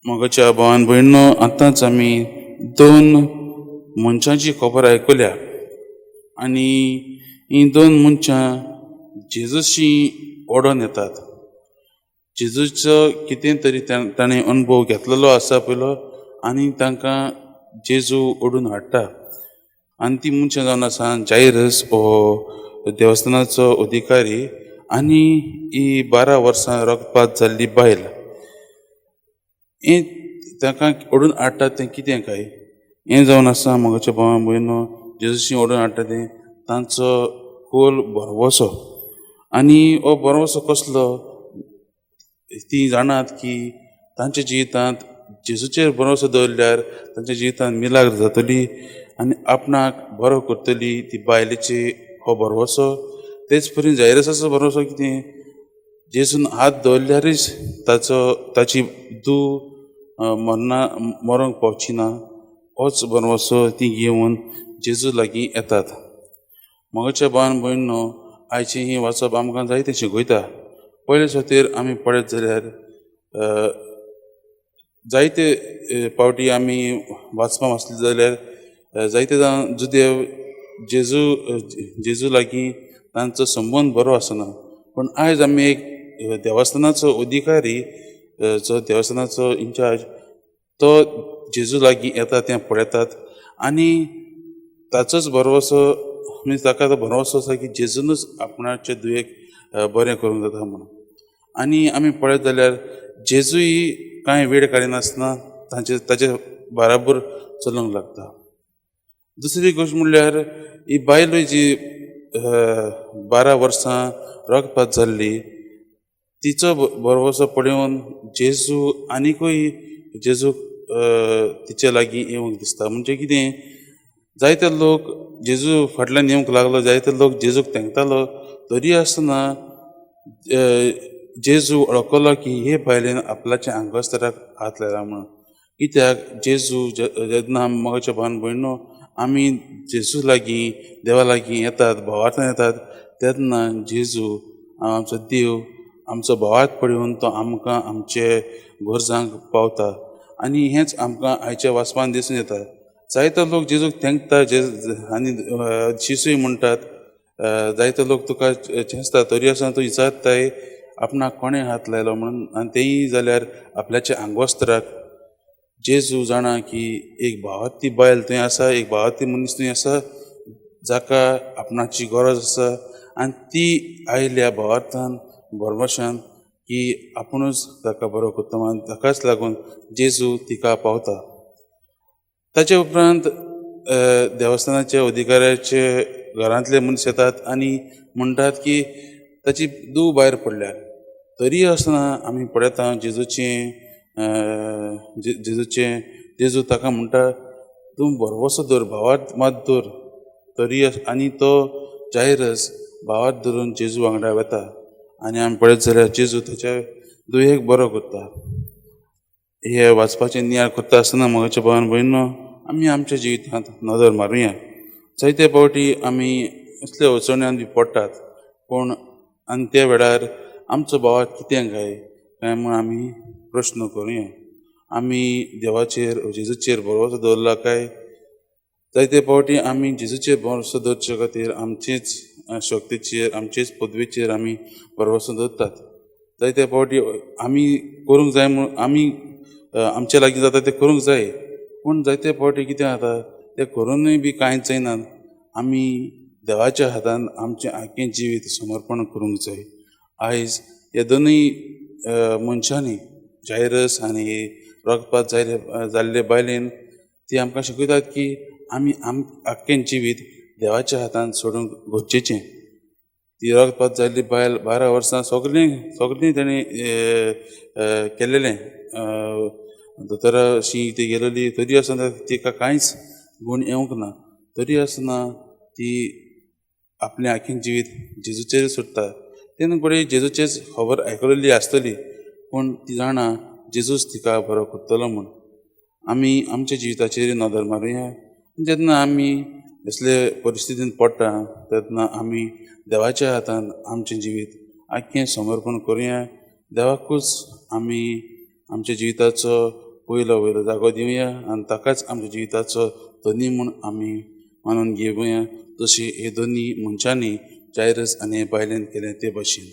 मोगाच्या भावान भयणो, आतांच आमी दोन मनशांची खबर आयकल्या आनी हीं दोन मनशां जेजूशी ओडोन येतात. जेजूचो कितें तरी ताणें अणभव घेतलेलो आसा पयलो आनी तांकां जेजू ओडून हाडटा. आनी ती मनशां जावन आसा जायरस हो देवस्थानाचो अधिकारी आनी ही 12 वर्सां रगपात जाल्ली बायल. हें तांकां ओडून हाडटा तें कितें काय हें जावन आसा मोगाच्या भावा भयणो, जेजूशी ओडून हाडटा तें तांचो खोल भरवंसो. आनी हो भरवंसो कसलो, ती जाणात की तांच्या जिवितांत जेजूचेर भरवंसो दवरल्यार तांच्या जिवितांत मिलाग्र जातली आनी आपणाक बरो करतली ती बायलेची हो भरवंसो. तेच परी जायरसाचो भरवंसो कितें, जेजून हात दवरल्यारच ताचो ताची धूव मरना मरोंक पावची ना, होच भरवंसो ती घेवन जेजू लागीं येतात. मोगाच्या भावान भयणो, आयचें ही वाचप आमकां जायतें शिकयता. पयले सुवातेर आमी पळयत जाल्यार जायते पावटी आमी वाचपां वाचली जाल्यार जायते जावन जुदेव जेजू लागीं तांचो संबंद बरो आसना. पूण आयज आमी एक देवस्थानाचो अधिकारी जो देवस्थानाचो इन्चार्ज तो जेजू लागीं येता तें पळयतात आनी ताचोच भरवंसो मिन्स ताका तो भरवंसो आसा की जेजूनच आपणाचे दुयेक बरें करूंक जाता म्हणून. आनी आमी पळयत जाल्यार जेजूय कांय वेळ काडिनासतना तांचे ताचे बराबर चलूंक लागता. दुसरी गोश्ट म्हणल्यार ही बायलूय जी 12 वर्सां रगपात जाल्ली तिचो भरवंसो पळोवन जेजू आनिकूय जेजूक तिचे लागीं येवंक दिसता. म्हणजे कितें, जायते लोक जेजू फाटल्यान येवंक लागलो, जायते लोक जेजूक तेंकतालो, तरी आसतना जेजू वळखलो की हे बायलेन आपल्याच्या आंगवस्त्राक हात लायला म्हणून. कित्याक जेजू जेन्ना मोगाच्या भावान भयणो आमी जेजू लागीं देवा लागीं येतात, भावार्थान येतात, तेन्ना जेजू आमचो देव आमचो भावार्थ पळोवन तो आमकां आमचे गरजांक पावता. आनी हेंच आमकां आयच्या वाचपान दिसून येता. जायतो लोक जेजूक तेंकता आनी जेजूय म्हणटात, जायते लोक तुका चेंचता तरी आसतना तूं विचारताय आपणाक कोणें हात लायलो म्हणून, आनी तेंय जाल्यार आपल्याच्या आंगवस्त्राक. जेजू जाणा की एक भावार्थी बायल थंय आसा, एक भावार्थी मनीस थंय आसा जाका आपणाची गरज आसा आनी ती आयल्या भावार्थान भरवंशान की आपुणूच ताका बरो करता आनी ताकाच लागून जेजू तिका पावता. ताचे उपरांत देवस्थानाच्या अधिकाऱ्याचे घरांतले मनीस येतात आनी म्हणटात की ताची धूव भायर पडल्या. तरी आसतना आमी पळयता जेजूचें जेजू ताका म्हणटा तूं भरवंसो दवर, भावार्थ मात दवर. तरी आनी तो जायरस भावार्थ धरून जेजू वांगडा वता आनी आमी पळयत जाल्यार जेजू ताच्या दुयेक बरो करता. हे वाचपाचें नियाळ करता आसतना मोगाच्या भावान भयणो आमी आमच्या जिवितांत नदर मारुया. जायते फावटी आमी असल्या अडचण्यांत बी पडटात, पूण आनी त्या वेळार आमचो भावार्थ कितें काय काय म्हूण आमी प्रश्न करुया. आमी देवाचेर जेजूचेर भरवंसो दवरला काय? जायते फावटी आमी जेजूचेर भरवंसो दवरचे खातीर आमचेच शक्तीचेर आमचेच पदवेचेर आमी भरवंसो दवरतात. जायते फावटी आमी करूंक जाय म्हूण आमी आमचे लागीं जाता तें करूंक जाय, पूण जायते फावटी कितें जाता तें करुनूय बी कांयच जायना. आमी देवाच्या हातान आमचें आख्खें जिवीत समर्पण करूंक जाय. आयज ह्या दोनूय मनशांनी जायरस आनी रगपात जाल्ले बायलेन ती आमकां शिकयतात की आमी आख्खें जिवीत देवाच्या हातान सोडूंक गरजेचें. ती रगपात जाल्ली बायल 12 वर्सां सगळीं सगळीं ताणें केल्लेलें, दोतोराशी ती गेलेली, तरी आसतना तिका कांयच गूण येवंक ना. तरी आसतना ती आपलें आख्खें जिवीत जेजूचेर सोडटा. तेन्ना घडये जेजूचेच खबर आयकलेली आसतली, पूण ती जाणा जेजूच तिका बरो करतलो म्हूण. आमी आमच्या जिविताचेर नदर मारुया. जेन्ना आमी असले परिस्थितीन पडटा तेन्ना आमी देवाच्या हातान आमचें जिवीत आख्खें समर्पण करुया. देवाकूच आमी आमच्या जिविताचो पयलो वयलो जागो दिवया आनी ताकाच आमच्या जिविताचो धनी म्हूण आमी मानून घेवया, जशी हे दोनी मनशांनी जायरस आनी हे बायलेन केलें ते भशेन.